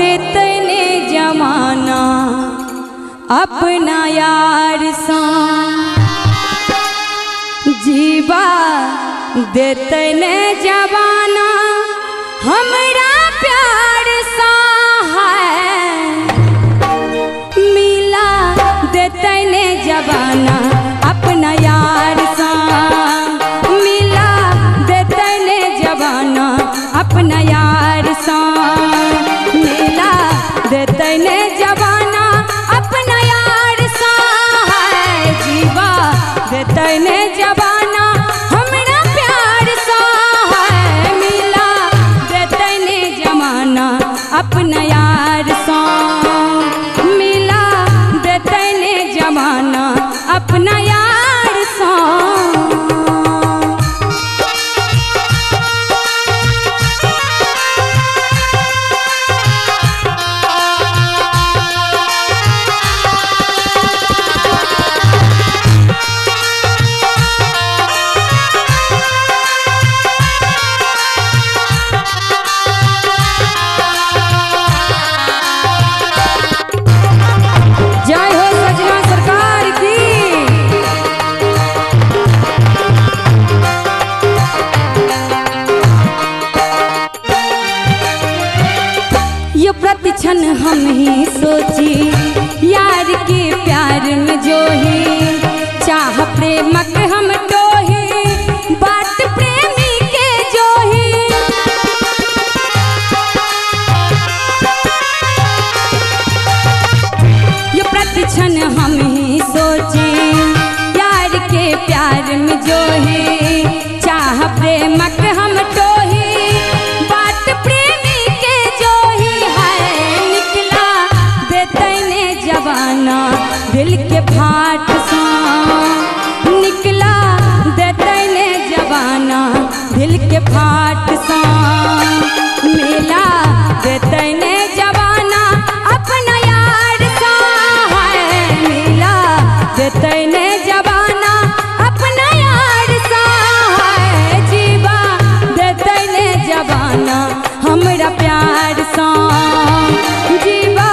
देते ने जमाना अपना यार सा, जीवा देते ने जमाना हमरा प्यार सा है, मिला देते ने जमाना अपना यार सा, मिला देते ने जमाना अपना यार सा, मिला देते ने जमाना अपना यार सा है, जीवा देते ने जमाना हमरा प्यार सा है, मिला देते ने जमाना अपना यार सा, मिला देते ने जमाना अपना यार सा। जय हो सजना सरकार की। ये प्रतिक्षण हम ही सोची यार के प्यार में जो ही, चाह प्रेमक हम टोही बात प्रेमी के जो ही। ये प्रतिक्षण हम ही सोची यार के प्यार में जो ही, चाह प्रेमक हम टोही बात प्रेमी के जो ही है, निकला देते ने जवाना दिल के फाट सा, निकला देते ने जवाना दिल के फाट सा, मिला देते ने जवाना अपना यार सा है, मिला देते ने जवाना अपना यार सा है, जीवा देते ने जवाना हमरा प्यार सा, जीवा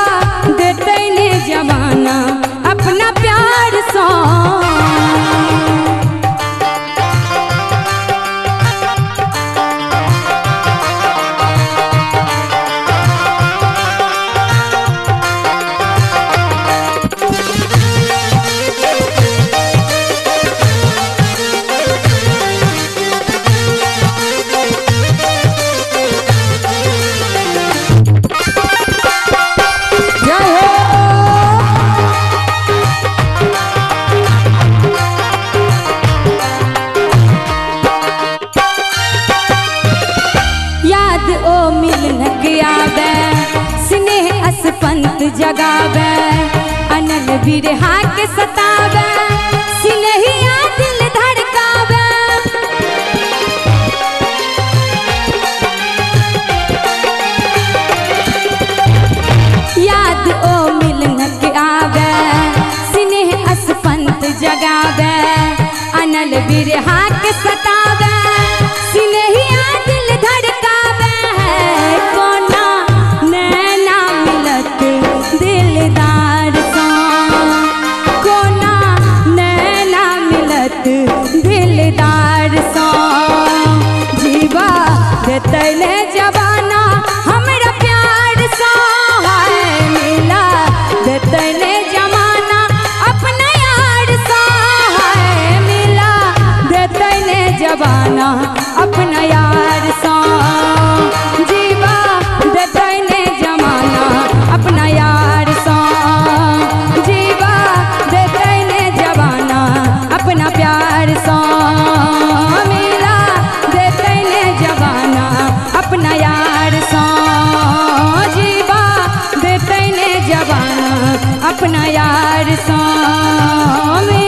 देते ने जवाना अपना प्यार सा। जय हो। याद ओ मिलनक आवे स्नेह असपंत जगावे, अनल बिरहा के सतावे स्नेहिया दिल धड़कावे। याद ओ मिलनक आवे स्नेह असपंत जगावे, अनल बिरहा के सतावे स्नेहिया दिल धड़कावे। कोना नैना मिलत दिलदार सा, कोना नैना मिलत दिलदार सा, जीवा देते ने जवाना हमरा प्यार सा है, मिला देते ने जमाना अपना यार सा है, मिला देते ने जवाना अपना यार सा, जीवा देते ने जमाना अपना यार सा, जीवा देते ने जवाना अपना प्यार सा, मिला देते ने जवाना अपना यार सा, जीवा देते ने जवाना अपना यार सा, मिला